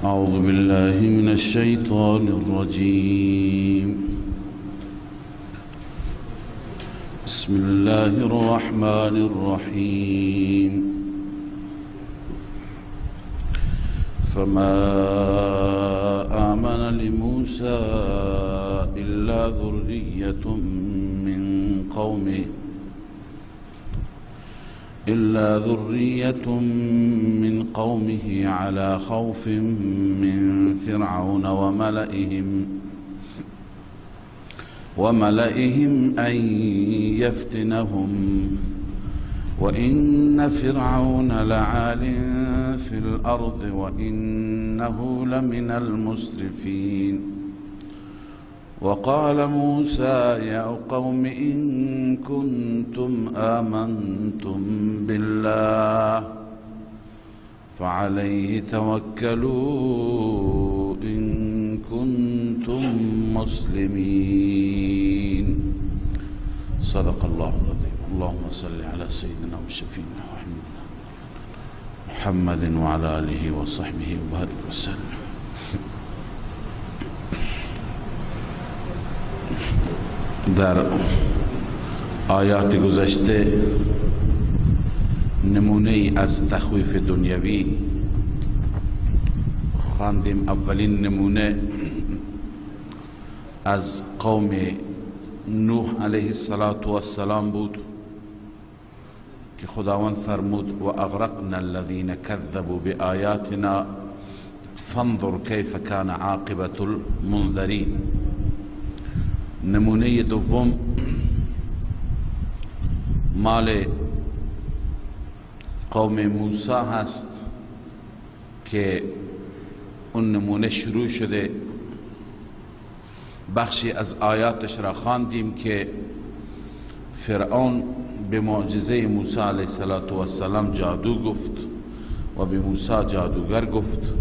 أعوذ بالله من الشيطان الرجيم. بسم الله الرحمن الرحيم. فما آمن لموسى إلا ذرية من قومه على خوف من فرعون وملئهم أن يفتنهم وإن فرعون لعال في الأرض وإنه لمن المسرفين. وقال موسى يا قوم إن كنتم آمنتم بالله فعليه توكلوا إن كنتم مسلمين. صدق الله العظيم. اللهم صل على سيدنا وشفينا وحبيبنا محمد وعلى آله وصحبه وبارك وسلم. در آیات گذشته نمونه ای از تخویف دنیوی خواندیم. اولین نمونه از قوم نوح علیه السلام بود که خداوند فرمود و اغرقنا الذین كذبوا بآیاتنا فانظر کیف کان عاقبة المنذرین. نمونه دوم مال قوم موسی هست که اون نمونه شروع شده. بخشی از آیاتش را خواندیم که فرعون به معجزه موسی علیه السلام جادو گفت و به موسی جادوگر گفت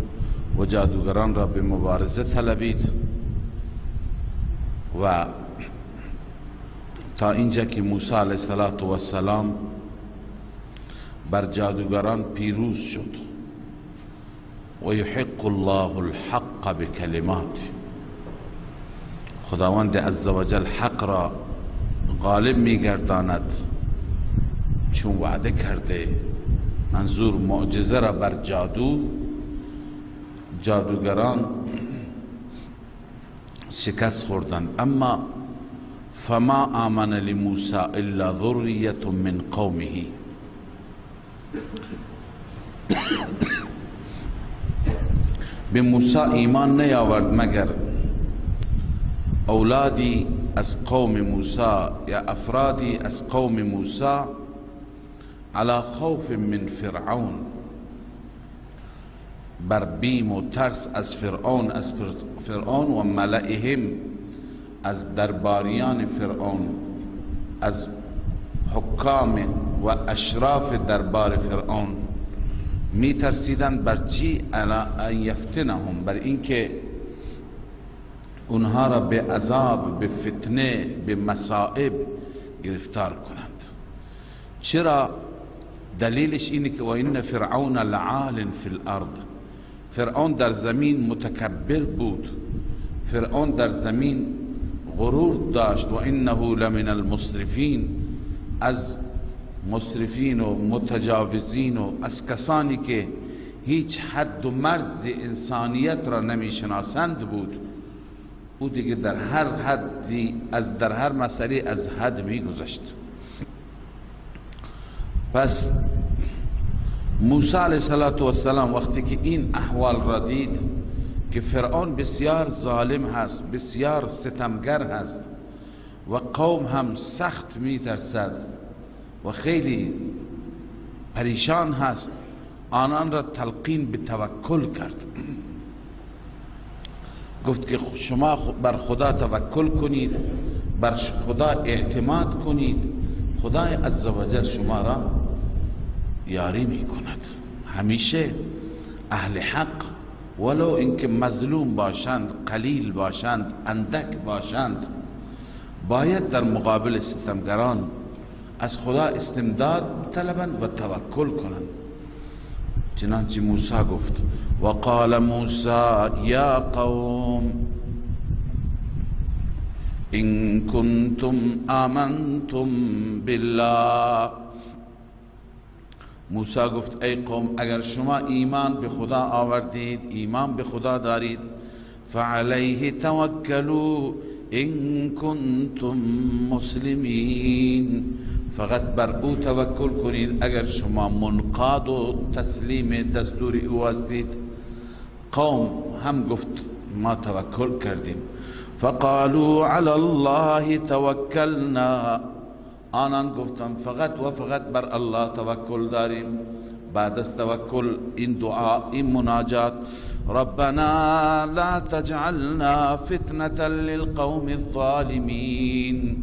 و جادوگران را به مبارزه طلبید و تا اینجا که موسی علیه السلام بر جادوگران پیروز شد. و یحق الله الحق بکلمات، خداوند عزوجل حق را غالب میگرداند چون وعده کرده. منظور معجزه را بر جادوگران شکست خوردند. اما فما آمن لموسی الا ذریة من قومه، به موسی ایمان نیاورد مگر اولادی از قوم موسی یا افرادی از قوم موسی علی خوف من فرعون، بر بیم و ترس از فرعون، از فرعون و ملئهم، از درباریان فرعون، از حکام و اشراف دربار فرعون می ترسیدند. بر چی؟ ان یفتنهم، بر اینکه اونها را به عذاب، به فتنه، به مصائب گرفتار کنند. چرا؟ دلیلش اینه که و این فرعون لعال فی الارض، فرعون در زمین متکبر بود، فرعون در زمین غرور داشت. و انه لمن المسرفین، از مسرفین و متجاوزین و از کسانی که هیچ حد و مرز انسانیت را نمیشناسند بود. او دیگه در هر حدی از در هر مسئله از حد میگذشت. پس موسی علیه السلام وقتی که این احوال را دید که فرعون بسیار ظالم هست، بسیار ستمگر هست و قوم هم سخت میترسد و خیلی پریشان هست، آنان را تلقین به توکل کرد. گفت که شما بر خدا توکل کنید، بر خدا اعتماد کنید، خدای عزوجل شما را یاری می کند. همیشه اهل حق ولو اینکه مظلوم باشند، قلیل باشند، اندک باشند، باید در مقابل ستمگران از خدا استمداد طلبند و توکل کنند. چنانچه موسی گفت و قال موسی یا قوم ان کنتم آمنتم بالله. موسی گفت ای قوم، اگر شما ایمان به خدا آوردید، ایمان به خدا دارید، فعلیه توکلوا ان کنتم مسلمین، فقط بر او توکل کنید اگر شما منقاد و تسلیم دستور او هستید. قوم هم گفت ما توکل کردیم. فقالوا علی الله توکلنا، آنان گفتن فقط و فقط بر الله توکل داریم. بعد از توکل این دعا، این مناجات، ربنا لا تجعلنا فتنة للقوم الظالمین،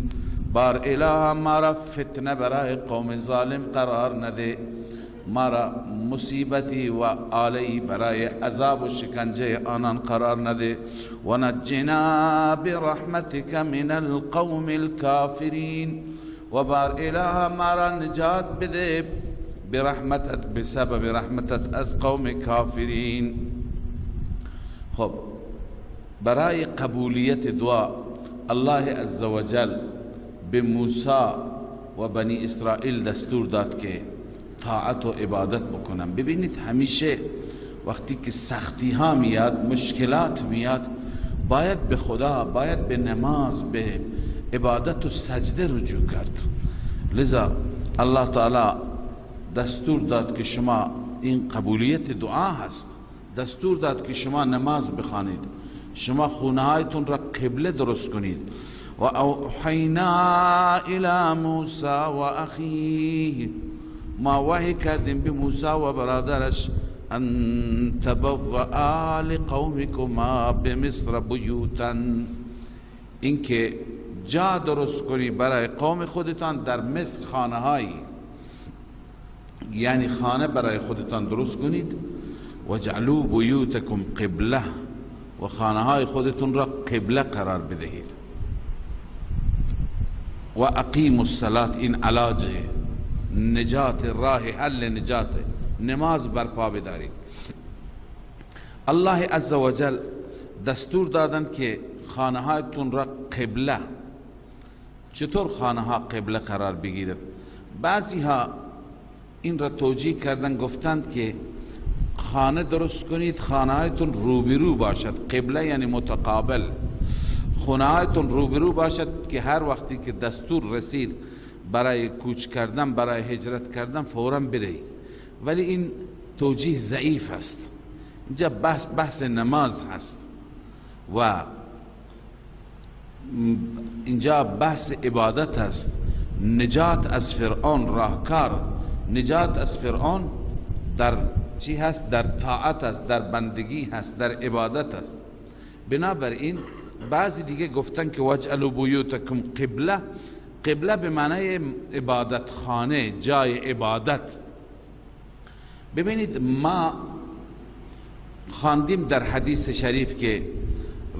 بار اله ما را فتنه برای قوم ظالم قرار نده، ما را مصیبتی و آلی برای عذاب و شکنجه آنان قرار نده. و نجنا برحمتک من القوم الكافرین، و بار اله ما را نجات بده برحمتت، بسبب رحمتت از قوم کافرین. خب برای قبولیت دعا الله عزوجل به موسی و بنی اسرائیل دستور داد که طاعت و عبادت بکنن. ببینید همیشه وقتی که سختی ها میاد، مشکلات میاد، باید به خدا، باید به نماز، به عبادت و سجده رجوع کرد. لذا الله تعالی دستور داد که شما، این قبولیت دعا هست، دستور داد که شما نماز بخوانید، شما خونه هایتون را قبله درست کنید. و اوحینا الی موسی و اخیه، ما وحی کردیم به موسی و برادرش، ان تبوآ لقومکما بمصر بیوتا، اینکه جا درست کنی برای قوم خودتان در مصر خانه هایی، یعنی خانه برای خودتان درست کنید. وجعلوا بیوتکم قبله، و خانه های خودتون را قبله قرار بدهید. و اقیموا الصلاة، این علاج نجات، راه حل نجات، نماز برپا بدارید. الله عزوجل دستور دادند که خانه هایتون را قبله. چطور خانه ها قبله قرار بگیرد؟ بعضی ها این را توجیه کردن، گفتند که خانه درست کنید، خانه هایتون روبرو باشد، قبله یعنی متقابل، خانه هایتون روبرو باشد که هر وقتی که دستور رسید برای کوچ کردن، برای هجرت کردن، فوراً برید. ولی این توجیه ضعیف است. اینجا بحث نماز هست و اینجا بحث عبادت هست. نجات از فرعون، راهکار نجات از فرعون در چی هست؟ در طاعت است، در بندگی هست، در عبادت است. بنابراین بعضی دیگه گفتن که وجعلوا بیوتکم قبله، قبله به معنای عبادت خانه، جای عبادت. ببینید ما خواندیم در حدیث شریف که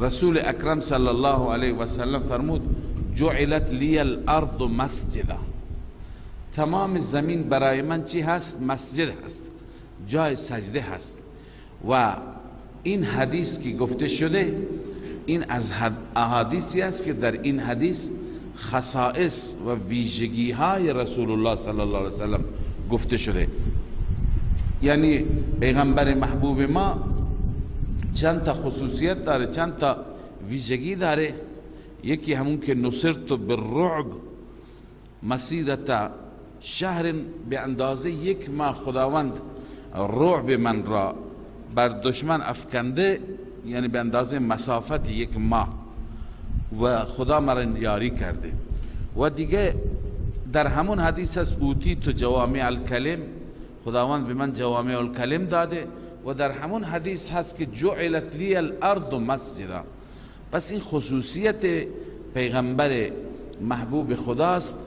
رسول اکرم صلی الله علیه و سلم فرمود جعلت لی الارض مسجدا، تمام زمین برای من چی هست؟ مسجد هست، جای سجده هست. و این حدیث که گفته شده این از احادیثی است که در این حدیث خصائص و ویژگی های رسول الله صلی الله علیه وسلم گفته شده. یعنی پیغمبر محبوب ما چند تا خصوصیت داره، چند تا ویژگی داره. یکی همون که نصرت بالرعب مسیرت شهر، به اندازه یک ماه خداوند رعب من را بر دشمن افکنده، یعنی به اندازه مسافت یک ماه، و خدا مرا یاری کرده. و دیگه در همون حدیث هست اوتی تو جوامع الکلم، خداوند به من جوامع الکلم داده. و در همون حدیث هست که جعلت لی الارض مسجدا. پس این خصوصیت پیغمبر محبوب خداست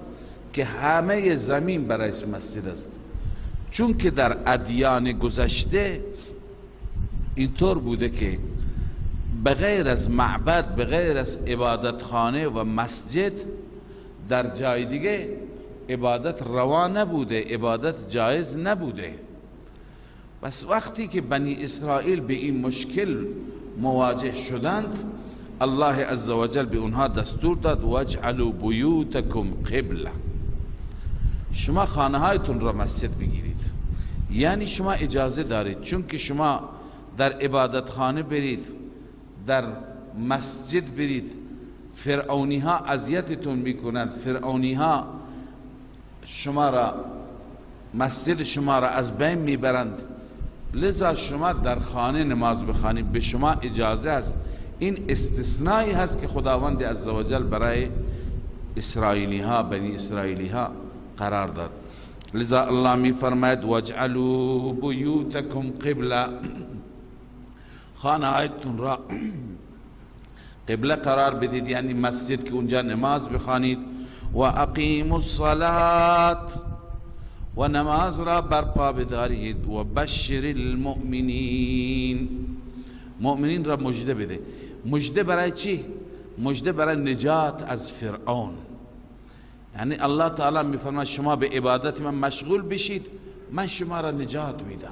که همه زمین برایش مسجد است. چون که در ادیان گذشته اینطور بوده که بغیر از معبد، بغیر از عبادتخانه و مسجد، در جای دیگه عبادت روا نبوده، عبادت جایز نبوده. پس وقتی که بنی اسرائیل به این مشکل مواجه شدند، الله عزوجل به اونها دستور داد واجعلوا بیوتکم قبله، شما خانه هایتون را مسجد بگیرید. یعنی شما اجازه دارید، چون که شما در عبادت خانه برید، در مسجد برید، فرعونی ها اذیتتون میکنند، فرعونی ها شما را، مسجد شما را از بین میبرند، لذا شما در خانه نماز بخوانید، به شما اجازه است. این استثنایی هست که خداوند عزوجل برای اسرائیلی ها، بنی اسرائیلی ها قرار داد. لذا الله می فرماید واجعلوا بیوتکم قبله، خانه هایتون را قبله قرار بدید، یعنی مسجد که اونجا نماز بخوانید. و اقیموا الصلاة، و نماز را برپا بدارید. و بشر المؤمنین، مؤمنین را مژده بده. مژده برای چی؟ مژده برای نجات از فرعون. یعنی الله تعالی میفرماید شما به عبادت من مشغول بشید، من شما را نجات میدم.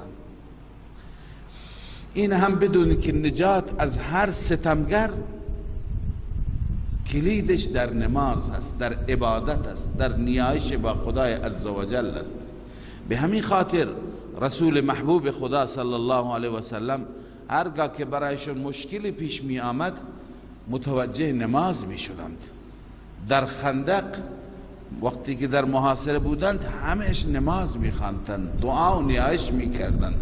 این هم بدونید که نجات از هر ستمگر کلیدش در نماز است، در عبادت است، در نیایش با خدای عزوجل است. به همین خاطر رسول محبوب خدا صلی الله علیه و سلم هرگاه که برایشون مشکلی پیش می آمد متوجه نماز می شدند. در خندق وقتی که در محاصره بودند همش نماز می خواندند، دعا و نیایش می کردند.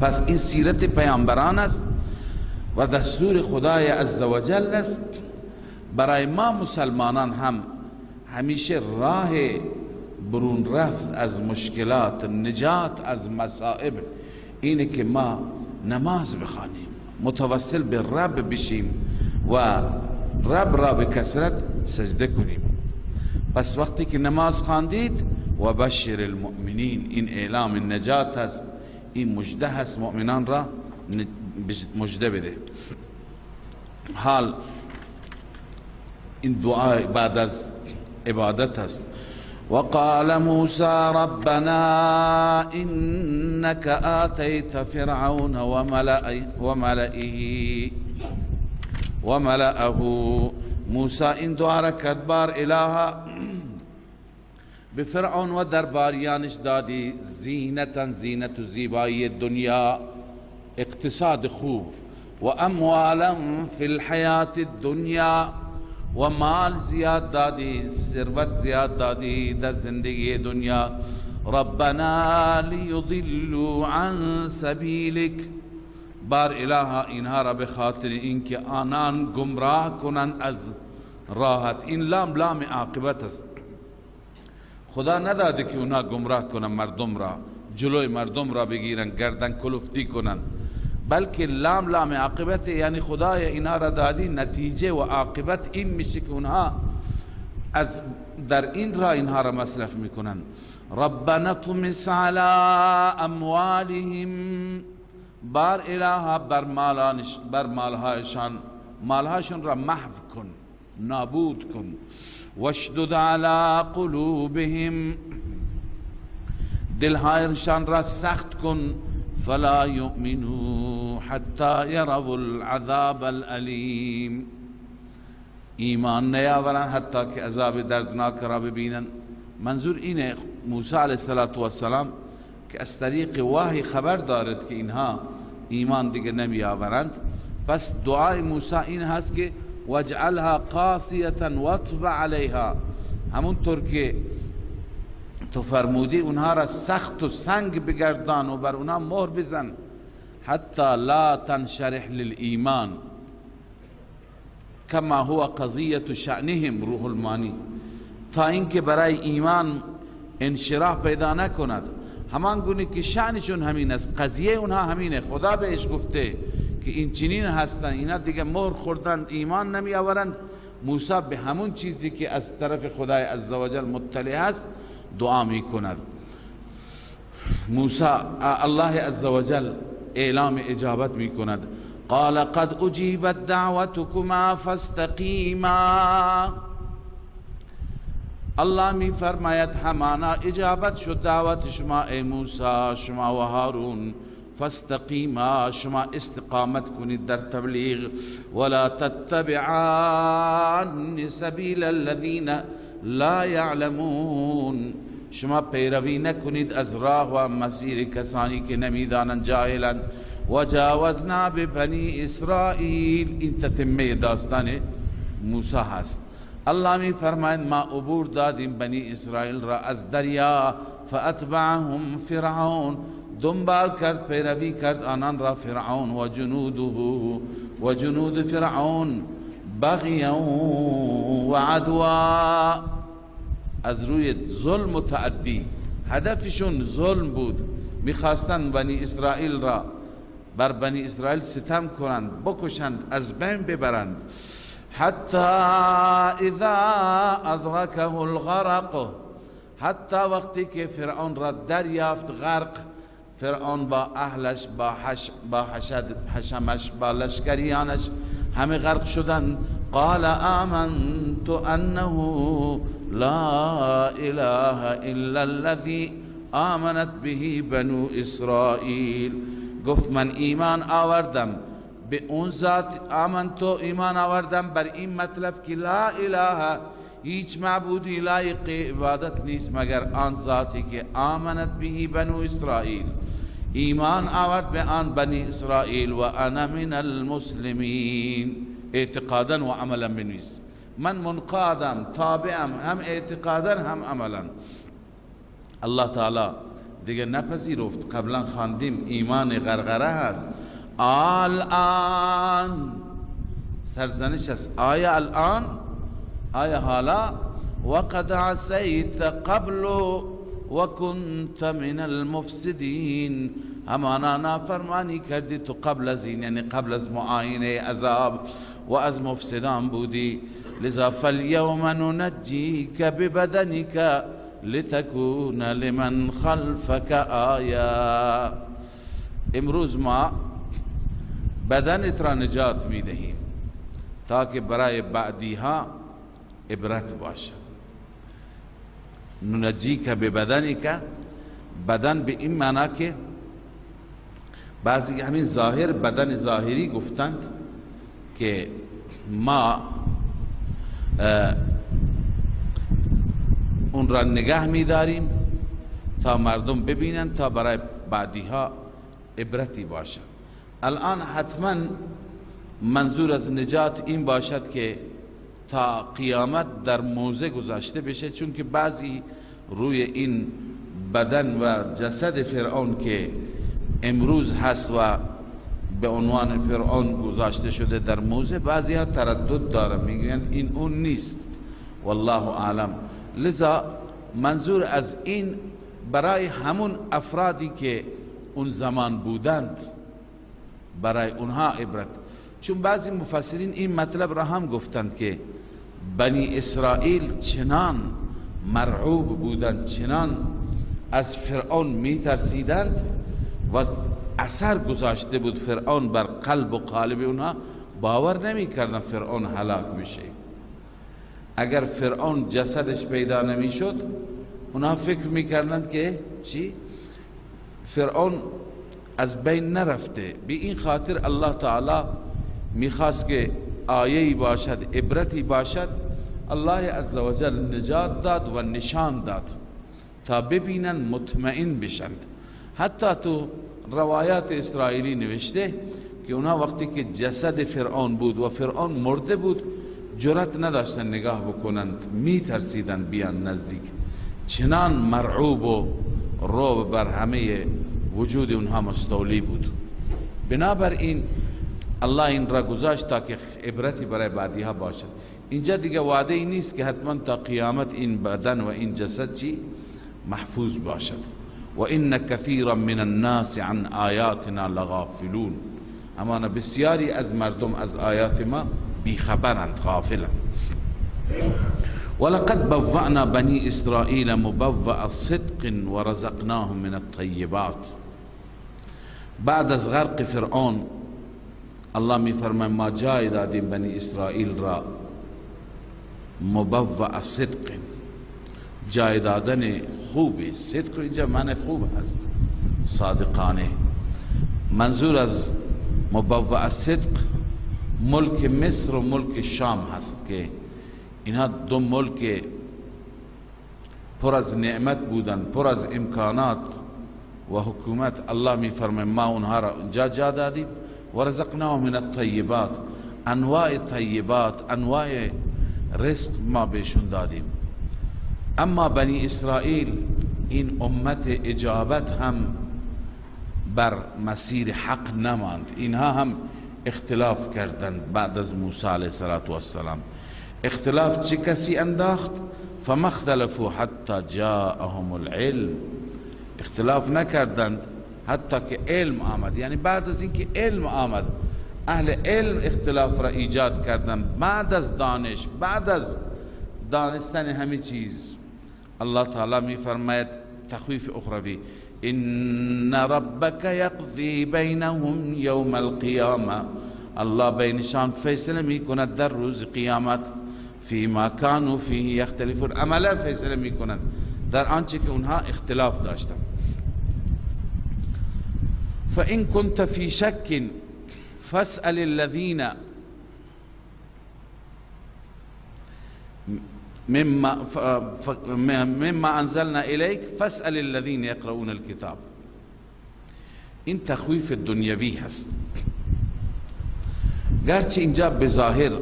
پس این سیرت پیامبران است و دستور خدای عزوجل است. برای ما مسلمانان هم همیشه راه برون رفت از مشکلات، نجات از مصائب اینه که ما نماز بخوانیم، متوسل به رب بشیم و رب را به کثرت سجده کنیم. پس وقتی که نماز خواندید و بشر المؤمنین، این اعلام نجات است، این مژده هست، مؤمنان را مژده بده. حال این دعا بعد از عبادت هست. وقال موسى ربنا إنك آتيت فرعون وملئه وملأه. موسی این دعا را کرد، بار الها به فرعون و درباریانش دادی زینتا، زینت و زیبایی دنیا، اقتصاد خوب، و اموالا فی الحیات الدنیا، و مال زیاد دادی، ثروت زیاد دادی در زندگی دنیا. ربنا لیضلوا عن سبیلک، بار الها اینها را به خاطر اینکه آنان گمراه کنند از راحت. این لام لام عاقبت است. خدا نداده که اونا گمراه کنند مردم را، جلوی مردم را بگیرن، گردن کلفتی کنند، بلکه لام لام عاقبت، یعنی خدای اینا را دادی، نتیجه و عاقبت این میشه که اونها از در این را اینها را مصرف میکنن. ربنا طمس علی اموالهم، بار الها بر مالانش، بر مالهایشان، مالهایشان را محو کن، نابود کن. واشدد علی قلوبهم، دلهایشان را سخت کن. فلا یؤمنوا حتی یروا العذاب الالیم، ایمان نیاورند حتی که عذاب دردناک را ببینند. منظور اینه موسی علیه السلام که از طریق وحی خبر دارد که اینها ایمان دیگه نمی آورند. پس دعای موسی این هست که واجعلها قاسیة واطبع علیها، همونطور که تو فرمودی اونها را سخت و سنگ بگردان و بر اونها مهر بزن، حتی لا تنشرح للایمان کما هو قضیة شأنهم، روح المانی، تا اینکه برای ایمان انشراح پیدا نکند، همان گونه که شأنشون همین است، قضیه اونها همینه. خدا بهش گفته که این چنین هستن، اینا دیگه مهر خوردن، ایمان نمی آورند. موسی به همون چیزی که از طرف خدای عزوجل مطلع است دعا می کند. موسی الله عزوجل اعلام اجابت می کند. قال قد اجیبت دعوتكما فاستقیما، الله می فرماید همانا اجابت شد دعوت شما ای موسی، شما و هارون. فاستقیما، شما استقامت کنید در تبلیغ. ولا تتبعان سبیل الذین لا یعلمون، شما پیروی نکنید از راه و مسیر کسانی که نمیدانند، جاهلند. وجاوزنا ببنی اسرائیل، این تتمه داستان موسی هست. الله می فرماید ما عبور دادیم بنی اسرائیل را از دریا. فاتبعهم فرعون، دنبال کرد، پیروی کرد آنان را فرعون و جنوده و جنود فرعون بغیا و عدوا، از روی ظلم و تعدی. هدفشون ظلم بود، میخواستند بنی اسرائیل را بر بنی اسرائیل ستم کنند، بکشند، از بین ببرند. حتی اذا ادرکه الغرق، حتی وقتی که فرعون را دریافت غرق، فرعون با اهلش، با حشمش، با لشکریانش همه غرق شدند. قال آمنت انه لا اله الا الذي آمنت به بنو اسرائیل. گفت من ایمان آوردم به اون ذات، آمنتو ایمان آوردم بر این مطلب که لا اله، هیچ معبودی لایق عبادت نیست مگر آن ذاتی که آمنت به بنو اسرائیل، ایمان آورد به آن بنی اسرائیل. و انا من المسلمین، اعتقادا و عملا بنویس، من منقادم، تابعم، هم اعتقادا هم عملا. الله تعالی دیگه نپذیرفت. قبلا خواندیم ایمان غرغره هست. الان سرزنش است. آیا الان، آیا حالا؟ وقد عصیت قبل وكنت من المفسدین، همانا نافرمانی کردی تو قبل از این، یعنی قبل از معاینه عذاب، و از مفسدان بودی. لذا فالیوم ننجیک ببدنک لتکون لمن خلفک آیا. امروز ما بدنت را نجات میدهیم تا که برای بعدی ها عبرت باشه. ننجیک ببدنک، بدن به این معنا که بعضی همین ظاهر، بدن ظاهری گفتند که ما اون را نگه می‌داریم تا مردم ببینند، تا برای بعدی ها عبرتی باشد. الان حتما منظور از نجات این باشد که تا قیامت در موزه گذاشته بشه، چون که بعضی روی این بدن و جسد فرعون که امروز هست و به عنوان فرعون گذاشته شده در موزه، بعضی ها تردد دارن، میگویند این اون نیست، والله اعلم. لذا منظور از این برای همون افرادی که اون زمان بودند، برای اونها عبرت. چون بعضی مفسرین این مطلب را هم گفتند که بنی اسرائیل چنان مرعوب بودند، چنان از فرعون میترسیدند و اثر گذاشته بود فرعون بر قلب و قالب اونها، باور نمیکردن فرعون هلاک میشه. اگر فرعون جسدش پیدا نمیشد، اونها فکر میکردند که چی؟ فرعون از بین نرفته. به این خاطر الله تعالی میخواست که آیه‌ای باشد، عبرتی باشد. الله عزوجل نجات داد و نشان داد تا ببینند، مطمئن بشند. حتی تو روایات اسرائیلی نوشته که اونها وقتی که جسد فرعون بود و فرعون مرده بود، جرأت نداشتن نگاه بکنند، میترسیدند بیان نزدیک، چنان مرعوب و رعب بر همه وجود اونها مستولی بود. بنابراین الله این را گذاشت تا که عبرتی برای بعدی ها باشد. اینجا دیگه وعده ای نیست که حتما تا قیامت این بدن و این جسد چی محفوظ باشد. و ان کثیرا من الناس عن آیاتنا لغافلون، اما بسیاری از مردم از آیات ما بیخبرند، غافلند. ولقد بوأنا بني إسرائيل مبوأ صدق ورزقناهم من الطيبات. بعد از غرق فرعون الله می فرماید ما جای دادیم بنی اسرائیل را مبوأ صدق، جای دادن خوبی. صدق اینجا معنی خوب هست، صادقانه. منظور از مبوء صدق ملک مصر و ملک شام هست که اینها دو ملک پر از نعمت بودن، پر از امکانات و حکومت. الله می فرماید ما اونها را اونجا جا دادیم، و رزقناهم من الطیبات، انواع طیبات، انواع رزق ما بهشون دادیم. اما بنی اسرائیل این امت اجابت هم بر مسیر حق نماند، اینها هم اختلاف کردند بعد از موسی علیه السلام. اختلاف چه کسی انداخت؟ فما اختلفوا حتی جاءهم العلم، اختلاف نکردند حتی که علم آمد، یعنی بعد از اینکه علم آمد اهل علم اختلاف را ایجاد کردند، بعد از دانش، بعد از دانستن همه چیز. الله تعالی می فرماید تخویف اخروی، ان ربک یقضی بینهم یوم القیامه، الله بینشان فیصله می کند در روز قیامت، فیما کانوا فیه یختلفون، عملا فیصله می کنند در آنچه که اونها اختلاف داشتند. فإن كنت في شك فاسأل الذين مما أنزلنا إليك فاسأل الذين يقرؤون الكتاب. این تخویف دنیوی هست، گرچه اینجا به ظاهر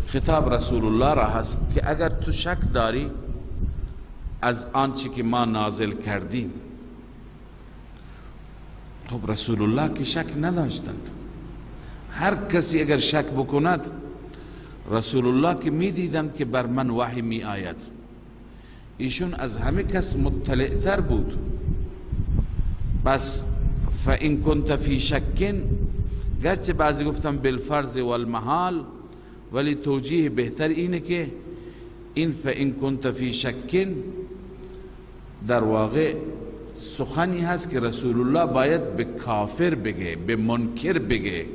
خطاب رسول الله را هست که اگر تو شک داری از آنچه که ما نازل کردیم، خب رسول الله که شک نداشتند، هر کسی اگر شک بکند، رسول الله که می دیدند که بر من وحی می آید، ایشون از همه کس مطلع تر بود. پس فإن كنت فی شک، گرچه بعضی گفتن بالفرض والمحال، ولی توجیه بهتر اینه که این فإن كنت فی شک در واقع سخنی هست که رسول الله باید به کافر بگه، به منکر بگه.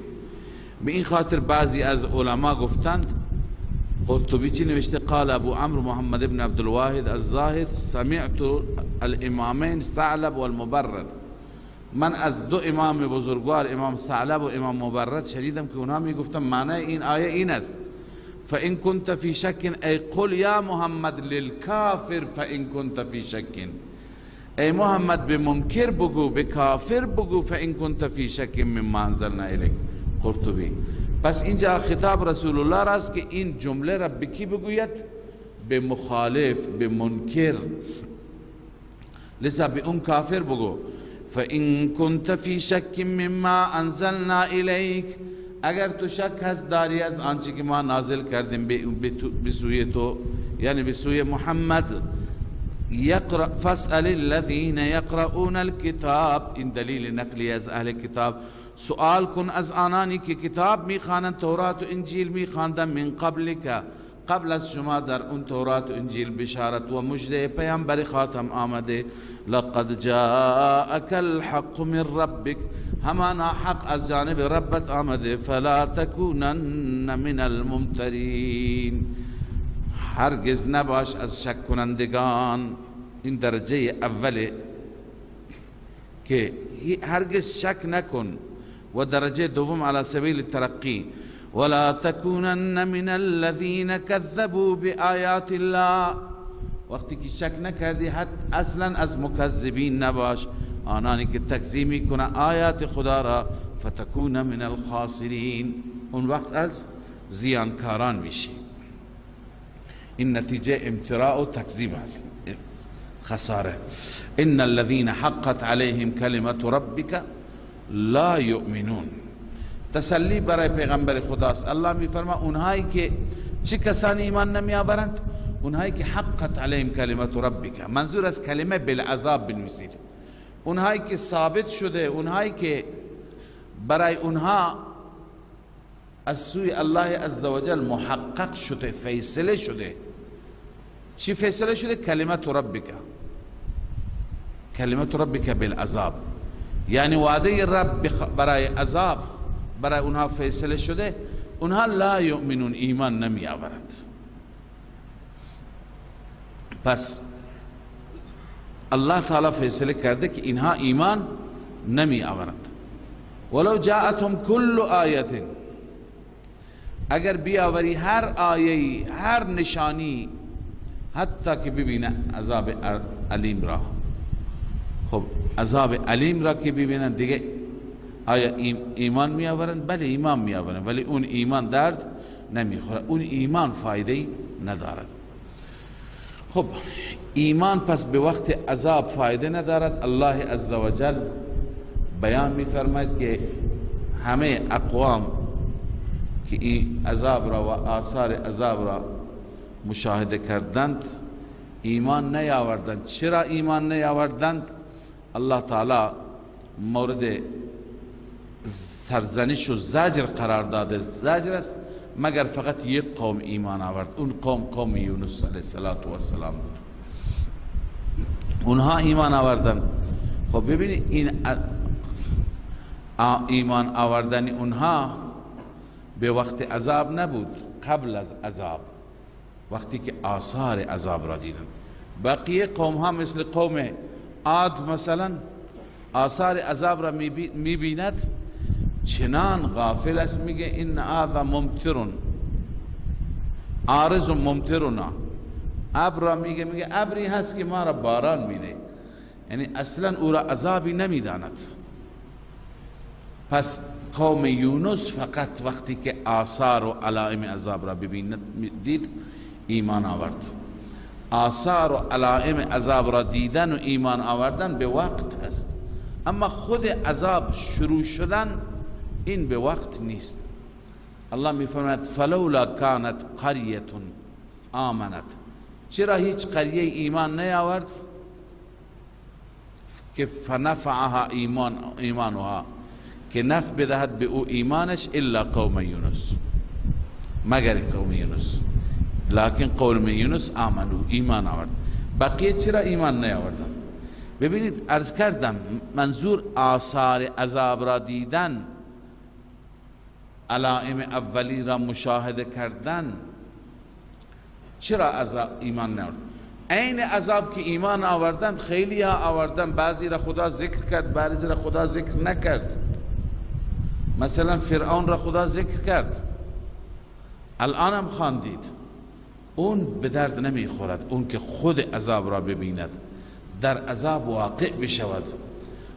به این خاطر بعضی از علما گفتند، قرطبی چی نوشته؟ قال ابو عمرو محمد ابن عبدالواحد الزاهد سمعت الامامین ثعلب والمبرد، من از دو امام بزرگوار، امام ثعلب و امام مبرد شنیدم که اونها میگفتن معنی این آیه این است، فإن كنت في شك ای قل یا محمد للکافر فإن كنت في شك، ای محمد به منکر بگو، به کافر بگو، فإن كنت في شك مما انزلنا الیک. قرطبی. پس اینجا خطاب رسول الله راست که این جمله را به کی بگوید؟ به مخالف، به منکر، لذا به اون کافر بگو فإن كنت في شك مما انزلنا الیک، اگر تو شک هست داری از آنچه که ما نازل کردیم به سوی تو، یعنی به سوی محمد، یقرأ فاسأل الذین یقرؤون الكتاب، این دلیل نقلی از اهل کتاب، سؤال کن از آنانی که کتاب میخوانند، تورات و انجیل میخواندند، من قبلک، قبل از شما در اون تورات و انجیل بشارت و مژده پیامبر خاتم آمده، لقد جاءک الحق من ربک، همانا حق از جانب ربت آمده، فلا تکونن من الممترین، هرگز نباش از شک کنندگان. این درجه اوله که هرگز شک نکن، و درجه دوم علی سبیل الترقی، ولا تکونن من الذین کذبوا بآیات الله، وقتی که شک نکردی حتی اصلا از مکذبین نباش، آنانی که تکذیب میکنن آیات خدا را، فتکون من الخاسرین، اون وقت از زیانکاران میشی. این نتیجه امتراء و تکذیب هست، خساره. ان الذين حقت عليهم كلمة ربك لا یؤمنون. تسلی برای پیغمبر خداست. الله میفرما اونهایی که چه کسانی ایمان نمی آورند؟ اونهایی که حقت علیهم کلمت ربک، منظور از کلمه بالعذاب بنویسید، اونهایی که ثابت شده، اونهایی که برای اونها از سوی الله عزوجل محقق شده، فیصله شده. چی فیصله شده؟ کلمت ربک، کلمت ربک بالعذاب، یعنی وعده رب برای عذاب برای اونها فیصله شده، اونها لا یؤمنون، ایمان نمی آورند. پس الله تعالی فیصله کرده که اینها ایمان نمی آورند. ولو جاءتهم کل آیت، اگر بیاوری هر آیه، هر نشانی، حتی که ببینه عذاب علیم را. خب عذاب علیم را که ببینن دیگه آیا ایمان می آورند؟ بله ایمان می آورند، ولی اون ایمان درد نمیخوره، اون ایمان فایده ندارد. خب ایمان پس به وقت عذاب فایده ندارد. الله عزوجل بیان میفرماید که همه اقوام که این عذاب را و آثار عذاب را مشاهده کردند ایمان نیاوردند. چرا ایمان نیاوردند؟ الله تعالی مورد سرزنش و زجر قرار داده. زجر است مگر فقط یک قوم ایمان آورد، اون قوم قوم یونس علیه السلام بود، اونها ایمان آوردند. خب ببینید این ایمان آوردن اونها به وقت عذاب نبود، قبل از عذاب، وقتی که آثار عذاب را دیدن. بقیه قوم ها مثل قوم عاد مثلا آثار عذاب را میبیند، چنان غافل است، میگه این هذا ممطرون، عارض ممطرنا، ابر را میگه ابری هست که ما را باران میده، یعنی اصلا او را عذابی نمیداند. پس قوم یونس فقط وقتی که آثار و علائم عذاب را ببیند دید ایمان آورد. آثار و علائم عذاب را دیدن و ایمان آوردن به وقت هست، اما خود عذاب شروع شدن این به وقت نیست. الله میفرماید فلولا کانت قریه آمنت، چرا هیچ قریه ایمان نیاورد که فنفعها ایمانها، که نفع بدهد به او ایمانش، الا قوم یونس، مگر قوم یونس. لکن قوم یونس آمنو، ایمان آورد. بقیه چرا ایمان نیاوردن؟ ببینید عرض کردم منظور آثار عذاب را دیدن، علائم اولی را مشاهده کردن، چرا عذاب ایمان نیاورد؟ عین عذاب که ایمان آوردن خیلی ها آوردن، بعضی را خدا ذکر کرد، بعضی را خدا ذکر نکرد. مثلا فرعون را خدا ذکر کرد، الان هم خواندید، اون به درد نمیخورد، اون که خود عذاب را ببیند در عذاب واقع بشود.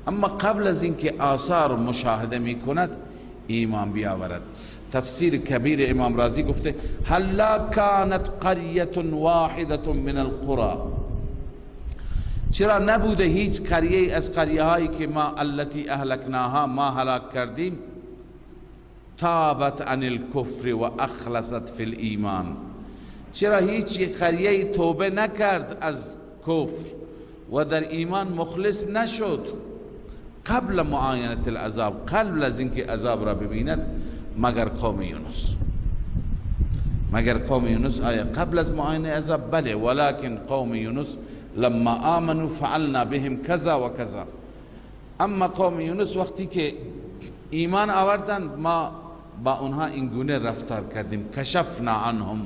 اما قبل از اینکه آثار مشاهده میکند ایمان بیاورد. تفسیر کبیر امام رازی گفته هلا کانت قریه واحده من القرى، چرا نبوده هیچ قریه از قریه هایی که ما التي اهلکناها، ما هلاک کردیم، تابت عن الكفر و اخلصت فی الایمان، چرا هیچ قریه توبه نکرد از کفر و در ایمان مخلص نشد قبل معاینت العذاب، قبل از اینکه عذاب را ببیند، مگر قوم یونس. مگر قوم یونس آیا قبل از معاینه عذاب؟ بله، ولكن قوم یونس لما آمنوا فعلنا بهم کذا و کذا. اما قوم یونس وقتی که ایمان آوردند ما با اونها اینگونه رفتار کردیم، کشفنا عنهم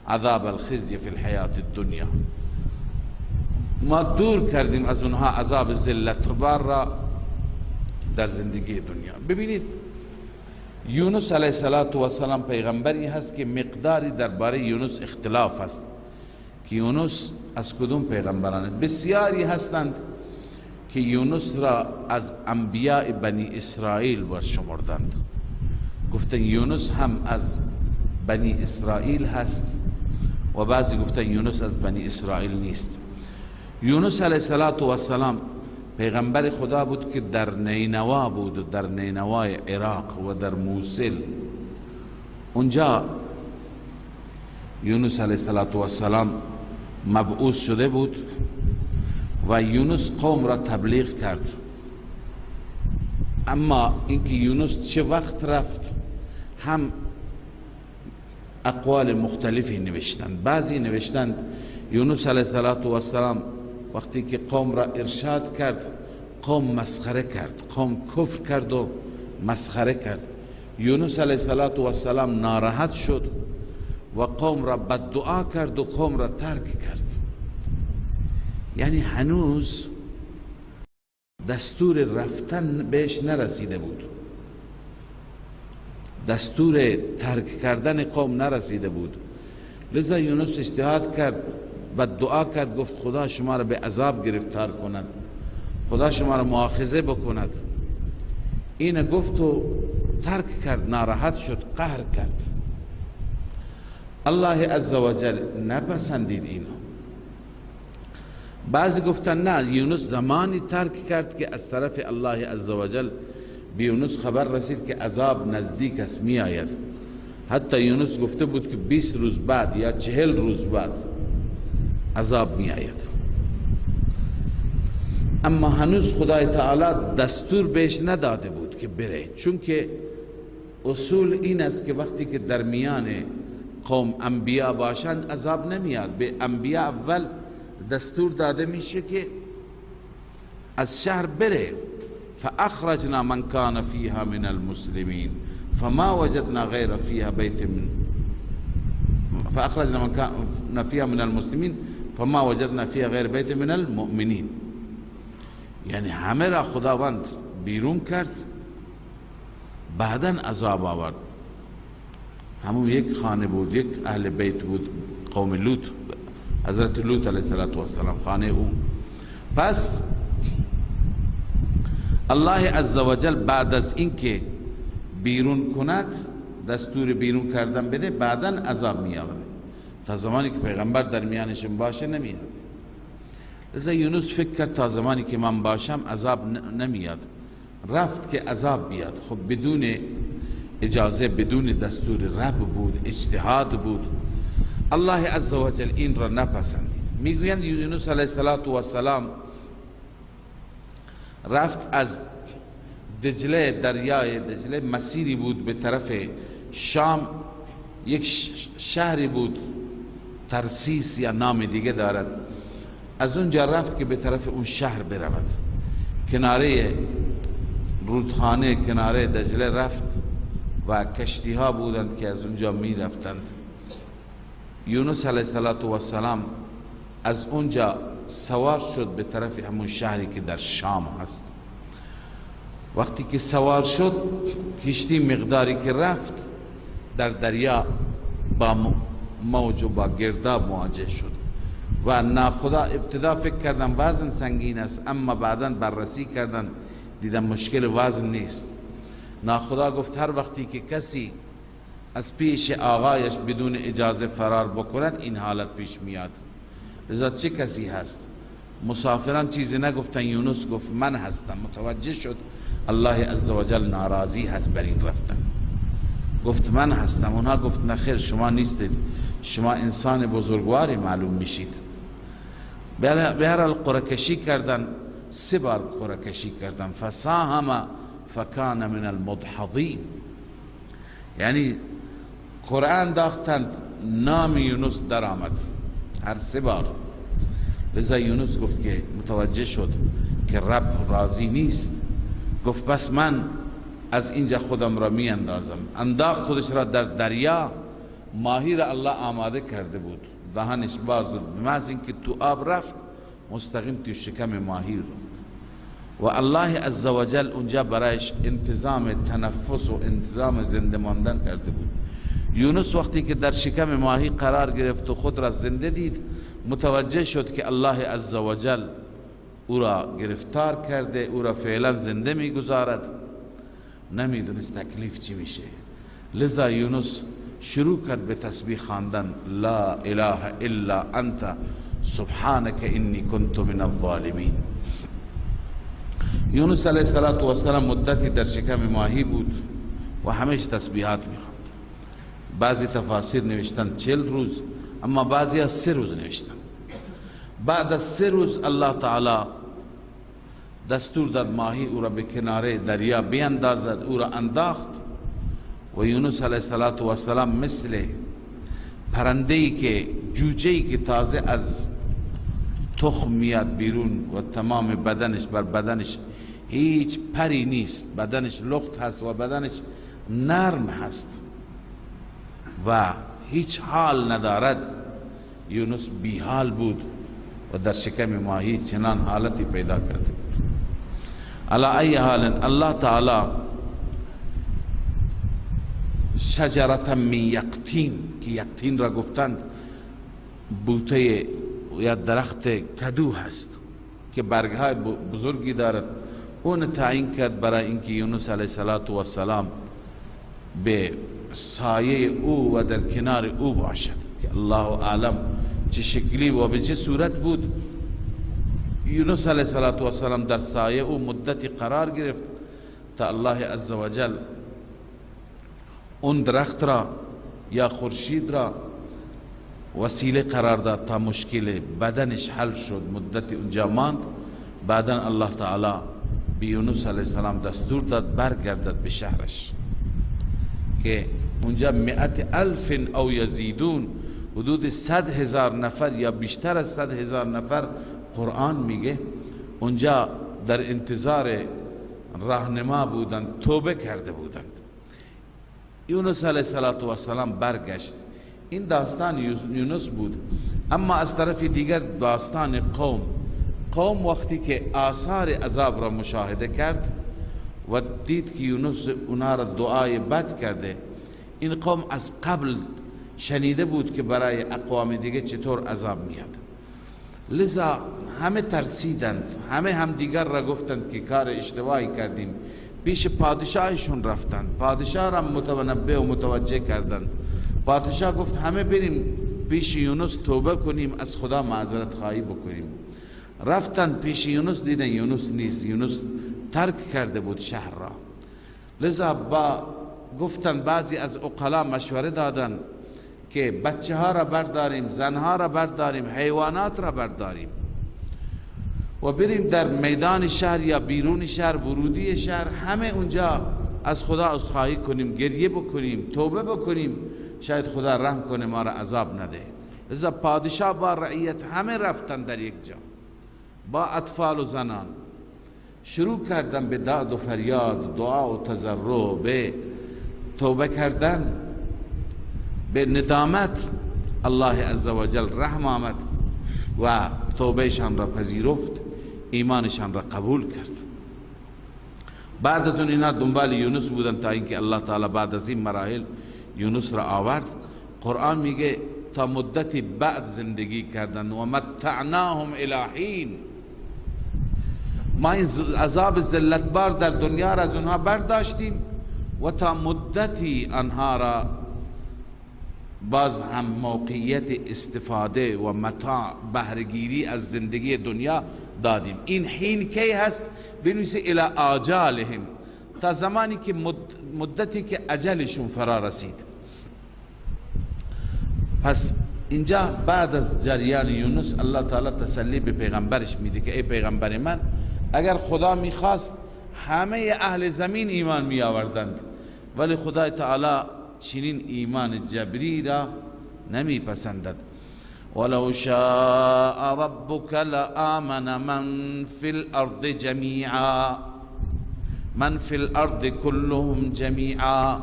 عذاب الخزی فی الحیات الدنیا، ما دور کردیم از اونها عذاب ذلت بار را در زندگی دنیا. ببینید یونس علیه السلام پیغمبری هست که مقداری درباره یونس اختلاف است که یونس از کدوم پیغمبران. بسیاری هستند که یونس را از انبیاء بنی اسرائیل برشمردند، گفتن یونس هم از بنی اسرائیل هست و بعضی گفتن یونس از بنی اسرائیل نیست. یونس علیه السلام پیغمبر خدا بود که در نینوا بود، در نینوای عراق و در موصل. اونجا یونس علیه السلام مبعوث شده بود و یونس قوم را تبلیغ کرد. اما اینکه یونس چه وقت رفت هم اقوال مختلفی نوشتند. بعضی نوشتند یونس علیه السلام وقتی که قوم را ارشاد کرد قوم مسخره کرد، قوم کفر کرد و مسخره کرد. یونس علیه السلام ناراحت شد و قوم را بددعا کرد و قوم را ترک کرد. یعنی هنوز دستور رفتن بهش نرسیده بود، دستور ترک کردن قوم نرسیده بود. لذا یونس اجتهاد کرد و دعا کرد، گفت خدا شما را به عذاب گرفتار کند، خدا شما را مؤاخذه بکند. این گفت و ترک کرد، ناراحت شد، قهر کرد. الله عزوجل نپسندید اینو. بعضی گفتن نه، یونس زمانی ترک کرد که از طرف الله عزوجل به یونس خبر رسید که عذاب نزدیک است، می آید. حتی یونس گفته بود که 20 روز بعد یا 40 روز بعد عذاب می آید، اما هنوز خدای تعالی دستور بهش نداده بود که بره، چون که اصول این است که وقتی که در میان قوم انبیا باشند عذاب نمیاد. به انبیا اول دستور داده میشه که از شهر بره. فاخرجنا من كان فيها من المسلمين فما وجدنا غير فيها بيت من فاخرجنا من كان فيها من المسلمين فما وجدنا فيها غير بيت من المؤمنين. یعنی همه را خداوند بیرون کرد، بعدا عذاب آورد. همون یک خانه بود، یک اهل بیت بود، قوم لوط، حضرت لوط علیه السلام خانه او. پس الله عزوجل بعد از اینکه بیرون کند، دستور بیرون کردن بده، بعدا عذاب می آورد. تا زمانی که پیغمبر در میانشون باشه نمیاد. لذا یونس فکر کرد تا زمانی که من باشم عذاب نمیاد، رفت که عذاب بیاد. خب بدون اجازه، بدون دستور رب بود، اجتهاد بود. الله عزوجل این را نپسندید. میگویند یونس علیه السلام رفت از دجله، دریای دجله، مسیری بود به طرف شام، یک شهری بود ترسیس یا نام دیگه دارد. از اونجا رفت که به طرف اون شهر برود. کناره رودخانه، کناره دجله رفت و کشتی ها بودند که از اونجا می رفتند. یونس علیه السلام از اونجا سوار شد به طرف همون شهری که در شام هست. وقتی که سوار شد، کشتی مقداری که رفت در دریا با موج و با گرداب مواجه شد و ناخدا ابتدا فکر کردن وزن سنگین است، اما بعدا بررسی کردن دیدن مشکل وزن نیست. ناخدا گفت هر وقتی که کسی از پیش آقایش بدون اجازه فرار بکند این حالت پیش میاد. لذا چه کسی هست؟ مسافران چیزی نگفتن، یونس گفت من هستم. متوجه شد الله عزوجل ناراضی هست بر این رفتن، گفت من هستم. اونها گفت نخیر، شما نیستید، شما انسان بزرگواری معلوم میشید. به هر حال قرعه کشی کردن، 3 بار قرعه کشی کردن. فساهم فکان من المدحضین، یعنی قرعه انداختند، نام یونس در آمد هر 3 بار. لذا یونس گفت که متوجه شد که رب راضی نیست، گفت بس من از اینجا خودم را می اندازم. انداخت خودش را در دریا. ماهی را الله آماده کرده بود، دهنش باز بود، به محض اینکه تو آب رفت مستقیم تو شکم ماهی رفت و الله عزوجل اونجا برایش انتظام تنفس و انتظام زنده ماندن کرده بود. یونس وقتی که در شکم ماهی قرار گرفت و خود را زنده دید، متوجه شد که الله عزوجل او را گرفتار کرده، او را فعلا زنده میگذارد. نمیدونست تکلیف چی میشه. لذا یونس شروع کرد به تسبیح خواندن، لا اله الا انت سبحانك انی کنت من الظالمین. یونس علیه السلام مدتی در شکم ماهی بود و همیشه تسبیحات میخواند. بعضی تفاسیر نوشتن 40 روز، اما بعضی از 3 روز نوشتن. بعد از 3 روز الله تعالی دستور داد ماهی او را به کناره دریا بیندازد. او را انداخت و یونس علیه السلام مثل پرنده‌ای که جوجه‌ای که تازه از تخم میاد بیرون و تمام بدنش، بر بدنش هیچ پری نیست، بدنش لخت هست و بدنش نرم هست و هیچ حال ندارد. یونس بی حال بود و در شکم ماهی چنان حالتی پیدا کرده بود. علی ای حال الله تعالی شجرة من یقطین، که یقطین را گفتند بوته یا درخت کدو هست که برگهای بزرگی دارد، اون تعیین کرد برای اینکه یونس علیه السلام به سایه او و در کنار او باشد، که الله اعلم چه شکلی و به چه صورت بود. یونس علیه السلام در سایه او مدتی قرار گرفت تا الله عزوجل اون درخت را یا خورشید را وسیله قرار داد تا مشکل بدنش حل شد. مدتی اونجا ماند. بعدا الله تعالی به یونس علیه السلام دستور داد برگردد به شهرش، که اونجا 100,000 او یزیدون، حدود 100,000 نفر یا بیشتر از 100,000 نفر قرآن میگه اونجا در انتظار راهنما بودند، توبه کرده بودند. یونس علیه السلام برگشت. این داستان یونس بود. اما از طرف دیگر داستان قوم، قوم وقتی که آثار عذاب را مشاهده کرد و دید که یونس اونا را دعای بد کرده، این قوم از قبل شنیده بود که برای اقوام دیگه چطور عذاب میاد، لذا همه ترسیدند، همه همدیگر را گفتند که کار اشتباهی کردیم. پیش پادشاهشون رفتند، پادشاه را متنبه و متوجه کردند. پادشاه گفت همه بریم پیش یونس توبه کنیم، از خدا معذرت خواهی بکنیم. رفتند پیش یونس، دیدن یونس نیست، یونس ترک کرده بود شهر را. لذا با گفتن بعضی از عقلا مشوره دادن که بچه ها را برداریم، زنها را برداریم، حیوانات را برداریم و بریم در میدان شهر یا بیرون شهر، ورودی شهر، همه اونجا از خدا عذرخواهی کنیم، گریه بکنیم، توبه بکنیم، شاید خدا رحم کنه ما را عذاب نده. لذا پادشاه با رعیت همه رفتن در یک جا با اطفال و زنان، شروع کردن به داد و فریاد، دعا و تضرع، به توبه کردن، به ندامت. الله عزوجل رحم آمد و توبهشان را پذیرفت، ایمانشان را قبول کرد. بعد از اون اینا دنبال یونس بودن تا اینکه الله تعالی بعد از این مراحل یونس را آورد. قرآن میگه تا مدتی بعد زندگی کردن و متعناهم الی حین، ما این عذاب ذلتبار در دنیا را از اونها برداشتیم و تا مدتی آنها را باز هم موقعیت استفاده و متاع بهره‌گیری از زندگی دنیا دادیم. این حین کی هست؟ بنویسه الی آجالهم، تا زمانی که مدتی که اجلشون فرا رسید. پس اینجا بعد از جریان یونس الله تعالی تسلی به پیغمبرش میده که ای پیغمبر من، اگر خدا میخواست همه اهل زمین ایمان می آوردند، ولی خدای تعالی چنین ایمان جبری را نمی پسندد. ولو شاء ربک لآمن من فی الارض جمیعا، من فی الارض كلهم جمیعا.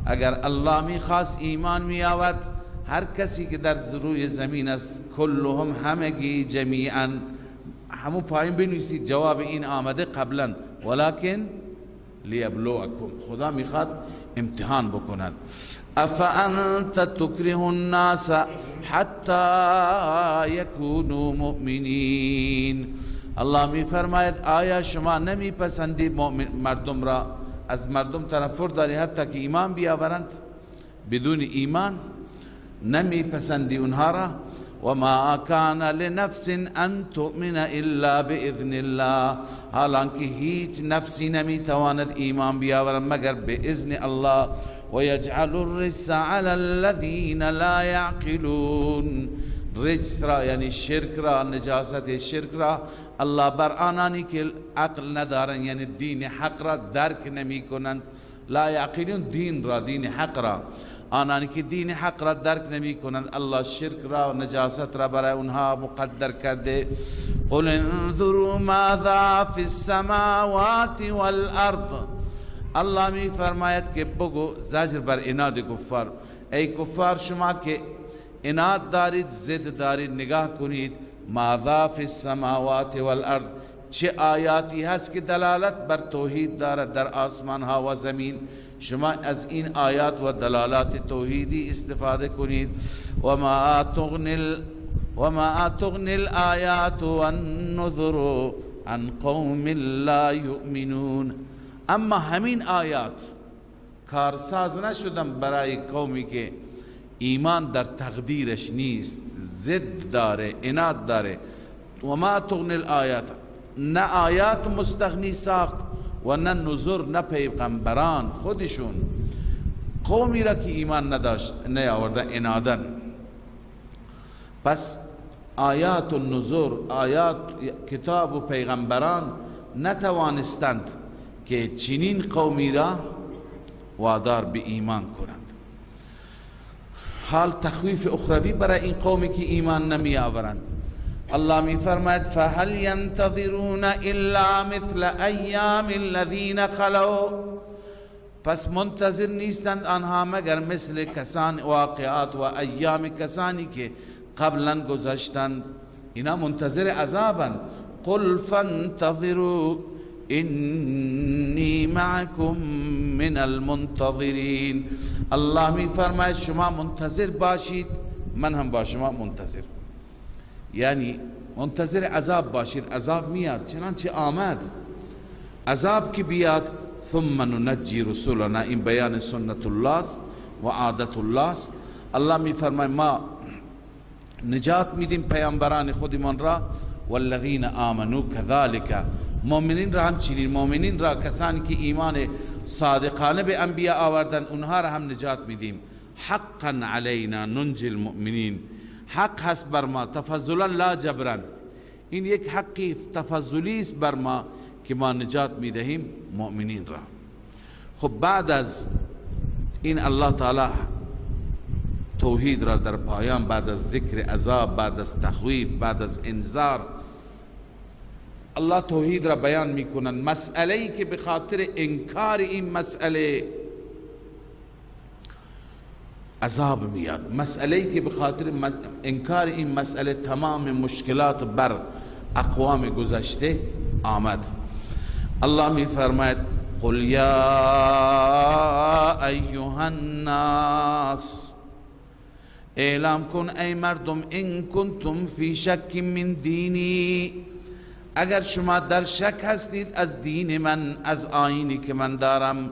اگر الله میخواست ایمان می آورد هر کسی که در روی زمین است، کلهم همگی، جمیعا، همون پایین بنویسید جواب این آمده قبلا، ولکن لیبلوکم، خدا میخواد امتحان بکند. افانت تکره الناس حتی یکونوا مؤمنین. الله میفرماید آیا شما نمیپسندی مردم را، از مردم تنفر داری حتی که ایمان بیاورند؟ بدون ایمان نمیپسندی اونها را. و ما کان لنفس ان تؤمن الا باذن الله، حالانکه هیچ نفسی نمیتواند ایمان بیاورد مگر به اذن الله. و یجعل الرجس علی الذین لا یعقلون، رجس را یعنی شرک را، نجاست شرک را الله بر آنانی که عقل ندارند، یعنی دین حق را درک نمی کنند، لا یعقلون دین را، دین حق را، آنانی که دین حق را درک نمی کنند الله شرک را و نجاست را برای اونها مقدر کرده. قل انظروا ماذا فی السماوات والارض. الله می فرماید که بگو، زجر بر عناد کفار، ای کفار شما که عناد دارید، ضد دارید، نگاه کنید ماذا فی السماوات والارض، چه آیاتی هست که دلالت بر توحید دارد در آسمان ها و زمین. شما از این آیات و دلالات توحیدی استفاده کنید. و ما تغنی الآیات والنذر عن قوم لا یؤمنون. اما همین آیات کارساز نشدن برای قومی که ایمان در تقدیرش نیست، ضد داره، عناد داره. و ما تغنی الآیات، نه آیات مستغنی ساخت و نه نذر، نه پیغمبران خودشون قومی را که ایمان نداشت نیاورده عنادن. پس آیات و نذر، آیات کتاب و پیغمبران نتوانستند که چنین قومی را وادار به ایمان کنند. حال تخویف اخروی برای این قومی که ایمان نمی آورند. الله می فرماید فهل ينتظرون الا مثل ایام الذین خلو. پس منتظر نیستند آنها مگر مثل کسان، واقعات و ایام کسانی که قبلا گذشتند. اینا منتظر عذابند. قل فانتظروا انی معکم من المنتظرین. الله می فرماید شما منتظر باشید، من هم با شما منتظر. یعنی منتظر عذاب باشید، عذاب میاد چنانچه آمد. عذاب که بیاد ثم ننجی رسولنا، این بیان سنت الله است و عادت الله است. الله می فرماید ما نجات میدیم پیامبران خودمان را، والذین آمنوا كذلك، مؤمنین را همچنین، مؤمنین را کسانی که ایمان صادقانه به انبیا آوردند اونها را هم نجات میدیم. حقا علینا ننجی المؤمنین، حق هست بر ما، تفضلا لا جبرا، این یک حقی تفضلی است بر ما که ما نجات میدهیم مؤمنین را. خب بعد از این الله تعالی توحید را در پایان، بعد از ذکر عذاب، بعد از تخویف، بعد از انذار، الله توحید را بیان میکنند. مسئله ای که به خاطر انکار این مسئله عذاب میاد، مسئله ای که به خاطر انکار این مسئله تمام مشکلات بر اقوام گذشته آمد. الله می فرماید قل یا ایها الناس، اعلام کن ای مردم، ان کنتم فی شک من دینی، اگر شما در شک هستید از دین من، از آیینی که من دارم،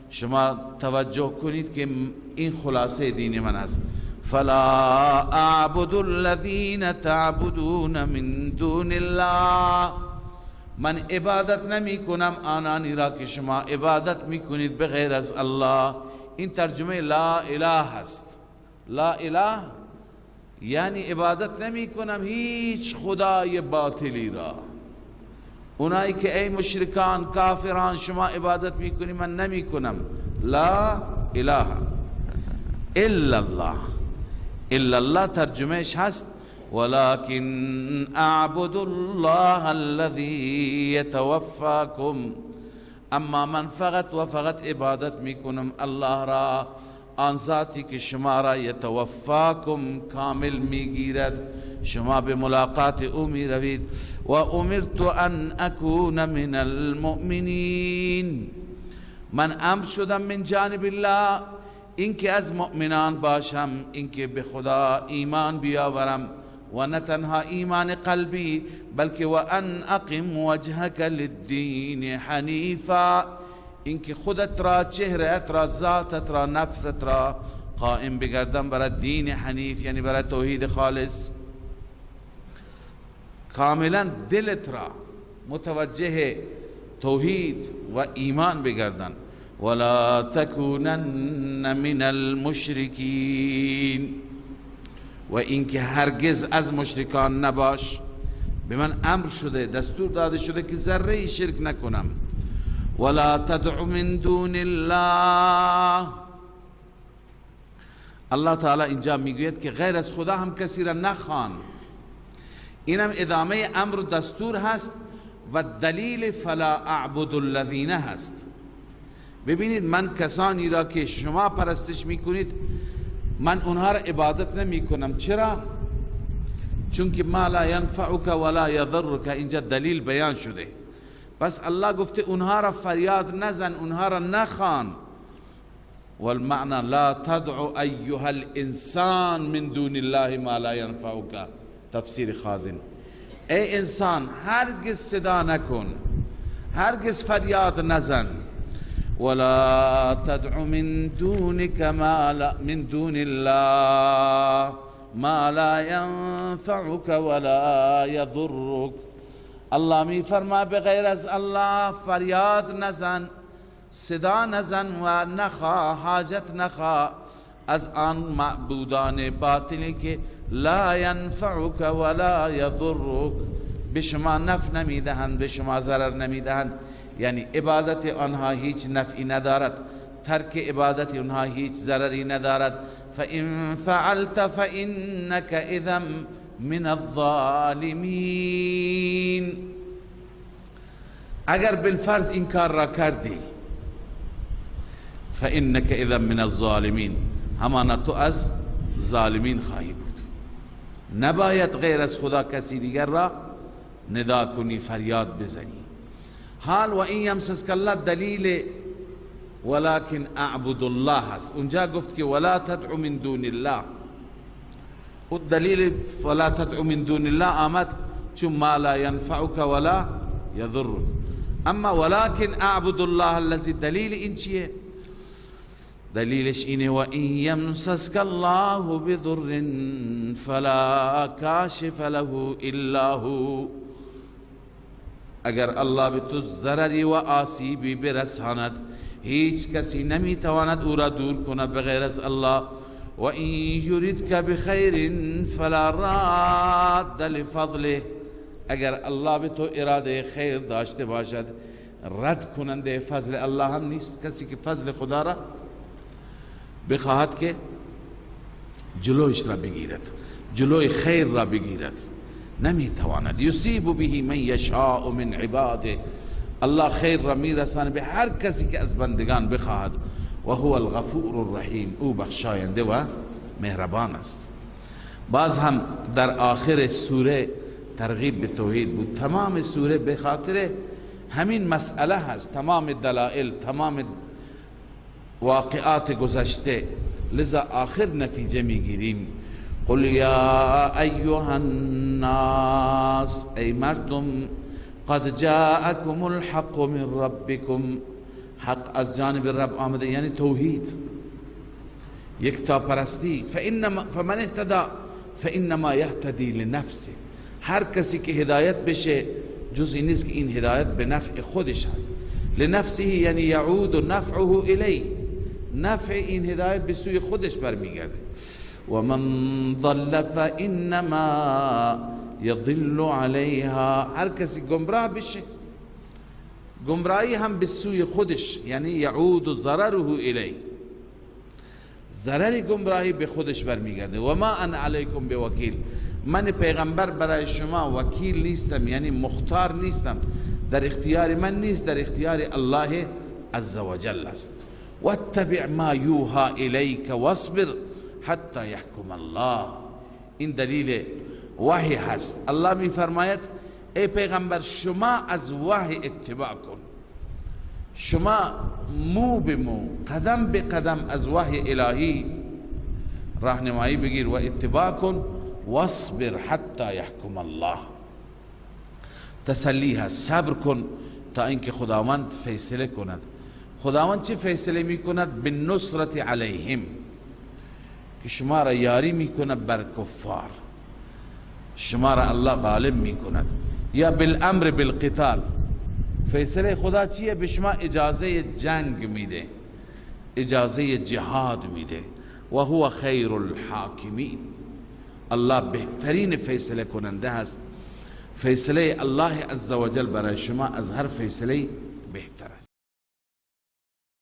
شما توجه کنید که این خلاصه دین من است. فلا اعبد الذین تعبدون من دون الله، من عبادت نمی کنم آنانی را که شما عبادت می کنید به غیر از الله. این ترجمه لا اله است. لا اله یعنی عبادت نمی کنم هیچ خدای باطلی را. اونایی که ای مشرکان کافران شما عبادت میکنی من نمی کنم. لا اله الا الله، الا الله ترجمهش هست ولكن اعبد الله الذي يتوفاكم، اما من فقط و فقط عبادت میکنم الله را، آن ذاتی که شما را یتوفاکم کامل میگیرد، شما به ملاقات او میروید. و امرت ان اکون من المؤمنین، من امر شدم من جانب الله اینکه از مؤمنان باشم، اینکه به خدا ایمان بیاورم، و نه تنها ایمان قلبی بلکه و ان اقم وجهک للدین حنیفا، اینکه خودت را، چهرهت را، ذاتت را، نفست را قائم بگردم برای دین حنیف، یعنی برای توحید خالص. کاملا دلت را متوجه توحید و ایمان بگردن. ولا تکونن من المشرکین، و اینکه هرگز از مشرکان نباش. به من امر شده، دستور داده شده که ذره شرک نکنم. ولا تدع من دون الله، الله تعالی اینجا میگوید که غیر از خدا هم کسی را نخوان. اینم ادامه امر و دستور هست و دلیل فلا اعبد الذین هست. ببینید من کسانی را که شما پرستش میکنید من اونها را عبادت نمی کنم. چرا؟ چون که ما لا ینفعک ولا یضرک اینجا دلیل بیان شده. پس الله گفته اونها را فریاد نزن، اونها را نخوان. والمعنى لا تدعو ایها الانسان من دون الله ما لا ينفعك، تفسیر خازن. ای انسان هرگز صدا نکن، هرگز فریاد نزن. ولا تدعو من دونك ما لا من دون الله ما لا ينفعك ولا يضرك. الله می فرما بغیر از الله فریاد نزن، صدا نزن و نخوا، حاجت نخوا از آن معبودان باطلی که لا ینفعک ولا یضرک، به شما نفع نمیدهند، به شما ضرر نمیدهند. یعنی عبادت آنها هیچ نفعی ندارد، ترک عبادت آنها هیچ ضرری ندارد. فإن فعلت فإنك إذا من الظالمین. اگر بالفرض این کار را کردی، فإنك إذا من الظالمین، همانا تو از ظالمین خواهی بود. نباید غیر از خدا کسی دیگر را ندا کنی، فریاد بزنی. حال و این یمسسک الله دلیل ولكن اعبد الله هست. اونجا گفت که ولا تدعو من دون الله، و دلیل ولا تدعو من دون الله آمد چون ما لا ينفعك ولا يضرك. اما ولكن اعبد الله الذي، دلیل این چیه؟ دلیلش اینه و این یمسسک الله بضر فلا کاشف له الا هو. اگر الله به تو ضرری و آسیبی برساند، هیچ کسی نمیتواند او را دور کند بغیر از الله. و این یریدک بخیر فلا راد لفضله. اگر الله به تو اراده خیر داشته باشد، رد کننده فضل الله هم نیست. کسی که فضل خدا را بخواهد که جلویش را بگیرد، جلوی خیر را بگیرد، نمیتواند. یصیب به من یشاء من عباده. الله خیر را میرسانه به هر کسی که از بندگان بخواهد. و هو الغفور الرحیم، او بخشاینده و مهربان است. باز هم در آخر سوره ترغیب به توحید بود. تمام سوره به خاطر همین مسئله هست، تمام دلائل، تمام واقعات گذشته. لذا آخر نتیجه میگیریم قل یا ایها الناس، ای مردم، قد جاءکم الحق من ربکم. حق از جانب رب آمده، یعنی توحید، یکتا پرستی. فمن اهتدى فانما یهتدی لنفسه. هر کسی که هدایت بشه جز این نیست که این هدایت به نفع خودش هست. لنفسه یعنی یعود نفعه الیه، نفع این هدایت به سوی خودش برمیگرده. و من ضل فانما یضل علیها. هر کسی گمراه بشه، گمراهی هم به سوی خودش، یعنی یعود ضرره الیه، ضرر گمراهی به خودش برمیگرده. و ما انا علیکم بوکیل، من پیغمبر برای شما وکیل نیستم، یعنی مختار نیستم، در اختیار من نیست، در اختیار الله عزوجل است. واتبع ما یوحى الیک واصبر حتی یحکم الله. این دلیل وحی هست. الله می فرماید ای پیغمبر شما از وحی اتباع کن، شما مو به مو، قدم به قدم از وحی الهی راهنمایی بگیر و اتباع کن. واصبر حتی یحکم الله، تسلی هست، صبر کن تا اینکه خداوند فیصله کند. خداوند چه فیصله میکند؟ بالنصرت علیهم، که شما را یاری میکند بر کفار، شما را الله غالب میکند. یا بالامر بالقتال، فیصله خدا چیه؟ به شما اجازه جنگ میده، اجازه جهاد میده. و هو خیر الحاکمین، الله بهترین فیصله کننده هست. فیصله الله عزوجل برای شما از هر فیصله بهتر است.